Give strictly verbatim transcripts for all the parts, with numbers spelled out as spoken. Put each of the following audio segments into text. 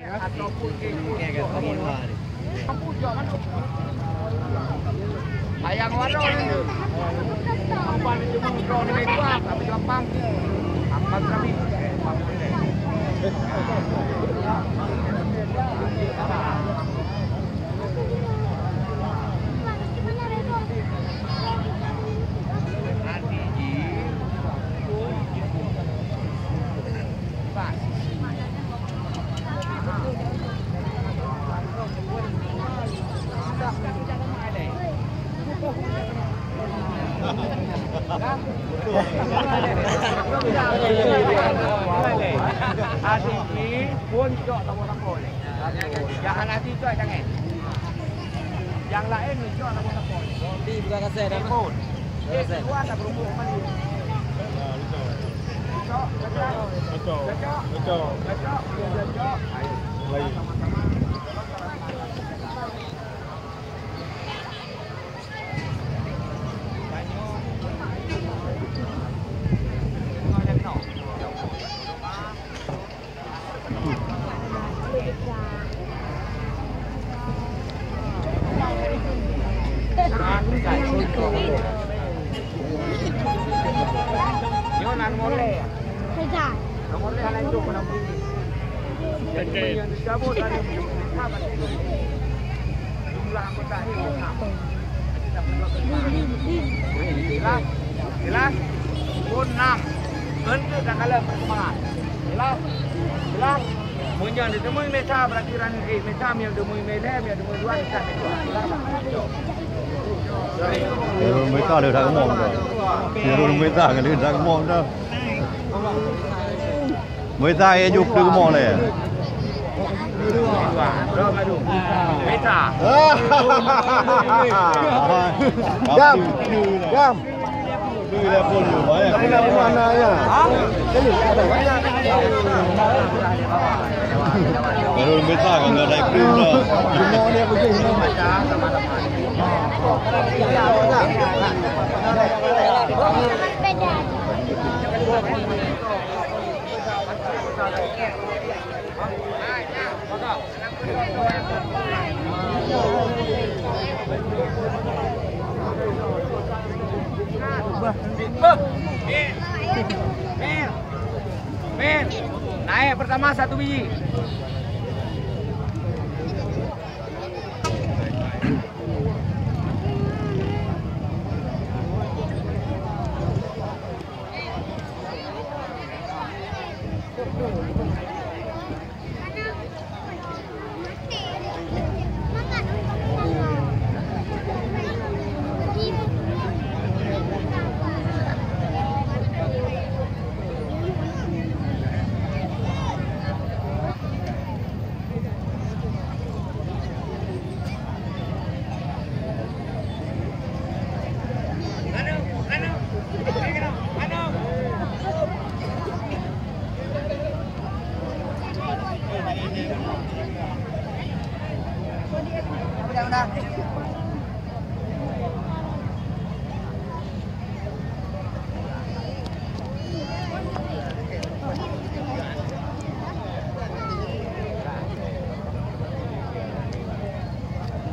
Ataupun ayang warong ni. Apa ni cuma drone ni kuat, tapi gampang. Apa kami? Adik ni pun cok sama-sama ni. Jangan hati cok jangan. Yang lain cok sama-sama ni. Di bukan kasih dah. Pun. Kasih. Dua tak berumur kembali. Cok, cok. Betul. Cok. Betul. Cok. Cok. Ayo. Lain. Nyoe nan moleh. Nomor dia hana hidup, mana bunyi. Jadi, yang dicabut ada jumlah anggota ni enam. Jelas? Jelas? Pun enam. Untuk tanggalan perkembangan. Jelas? Jelas? Meunyoe ditemui meta, berarti ran, eh, meta, meunyoe ditemui melem, meunyoe ditemui dua, meta, meta. Jelas? Jadi, mereka ada dah ngomong dah. Jadi, mereka ada dah ngomong dah. Meusa, eh, jeuet keu rumoh lé. Gam. Gam. Tapi nak buat anak ya. Baru meusa kan ada krim dah. Rumoh dia pergi. Naik pertama satu biji.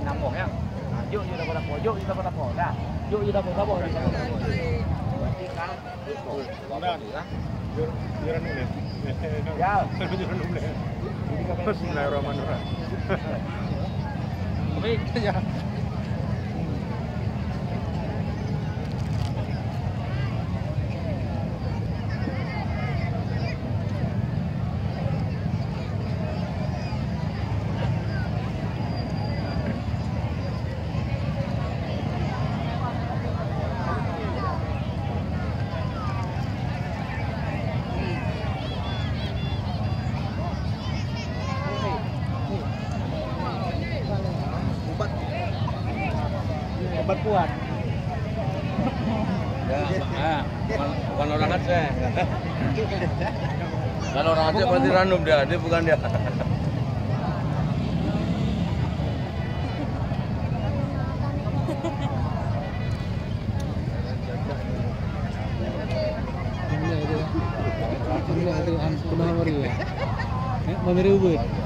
Nambah ya. Jok, jok, jok, jok, jok, dah. Jok, jok, jok, jok, jok. Berarti kan. Ya. Bismillahirrahmanirrahim. Baik. Ya. Obat kuat. Ya, ah, bukan, bukan orang Aceh. Kalau orang Aceh pasti random dia, dia bukan dia. Ini ada, ini ada an-, kena mari. Eh, mari ubah.